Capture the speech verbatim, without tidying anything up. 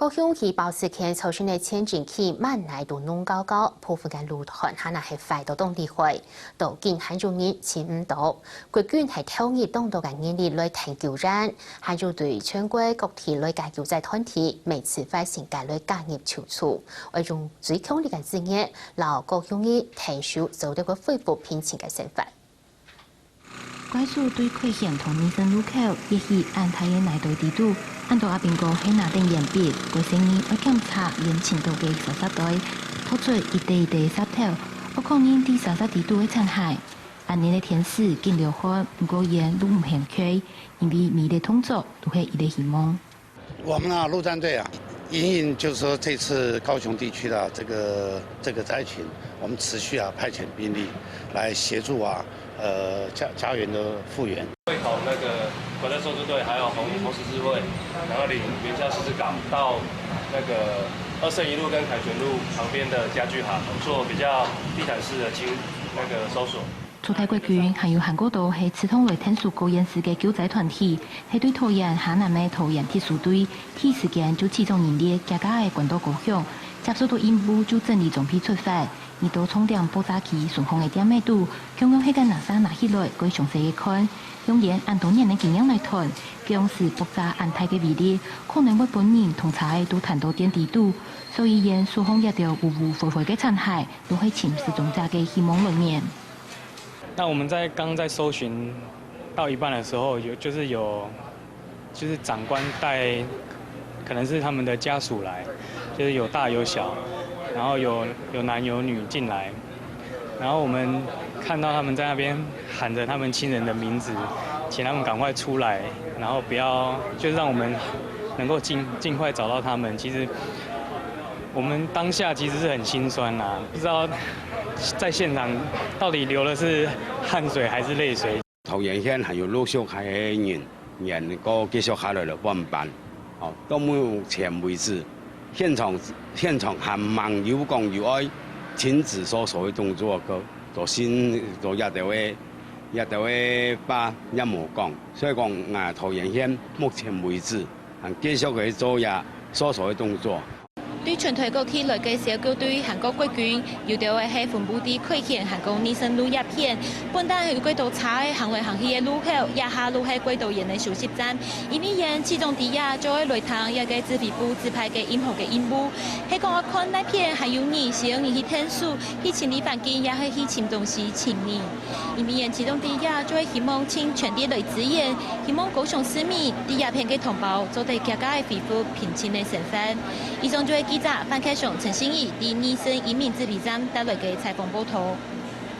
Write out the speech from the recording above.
高雄去包子圈造成个千斤去滿哪都弄高高，部分个路段還係壞到當厲害，到今還有人尋毋到。國軍係投入當多个人力來跈救援，還有對全國各地來个救災團體，每次發生个來加入求助，愛用最強力个資源，摎各鄉人𢯭手做得个恢復平靜个生活。 快速對快線同二聖路口，一起恁大个泥堆底肚，恁多阿兵哥係拿等鉛筆，過細義愛檢查煙塵到个沙沙堆，拖出一垤一垤沙頭，愛確認在沙沙底肚个殘骸。恁呢个天時緊流汗，毋過煙都毋肯㧡，因為每一個動作都係一個希望。 我們啊，陸戰隊啊，因應就是說這次高雄地區的這個，這個災情，我們持續啊派遣兵力來協助啊，呃，家，家園的復原。會同那個國家搜救隊，還有紅，紅十字會，然後領援校十字鎬到那個二聖一路跟凱旋路旁邊的家具行做比較地毯式的清，那個搜索。 除忒國軍，還有還過多係自動來𢯭手過煙時个救災團體，係對桃園下南个桃園特搜隊，第一時間就集中人力，遽遽个趕到高雄，接收到任務就整理裝備出發，一到重點爆炸區巡防个點仔肚，共樣係該拿儕拿起來，過詳細个看，用煙恁多年个經驗來斷，該樣時爆炸恁大个威力，可能會分人同車仔都彈到電底肚，所以煙手項這兜烏烏灰灰个殘骸，都係尋失蹤者个希望來源。 那我們在，剛在搜尋到一半的時候，有，就是有，就是長官帶，可能是他們的家屬來，就是有大有小，然後有，有男有女進來，然後我們看到他們在那邊喊著他們親人的名字，請他們趕快出來，然後不要，就讓我們能夠盡，盡快找到他們。其實我們當下其實是很心酸啦，不知道在現場到底流的是汗水還是淚水。桃園縣還有陸續還有人，人過繼續下來了換班。哦，到目前為止，現場，現場還吂有講有愛停止搜索的動作，个，到新，到這兜个，這兜个話也無講。所以講，啊，桃園縣目前為止還繼續去做這搜索的動作。 對全台各地來个搜救隊還過國軍，有兜仔係分布在快線還過二聖路這片，本旦有幾多車仔行來行去个路口，這下都係幾多人个休息站。因為煙集中在這，就愛來聽這个指揮部指派个任何个任務。係講愛看哪片還有人需要人去𢯭手，去清理環境，也係去尋東西、尋人。 因為煙集中在這，就係希望盡全力來支援，希望高雄市民在這片个同胞做得遽遽个恢復平靜个生活。以上就係記者范凱雄、陳信義在二聖英明指揮站帶來个採訪報導。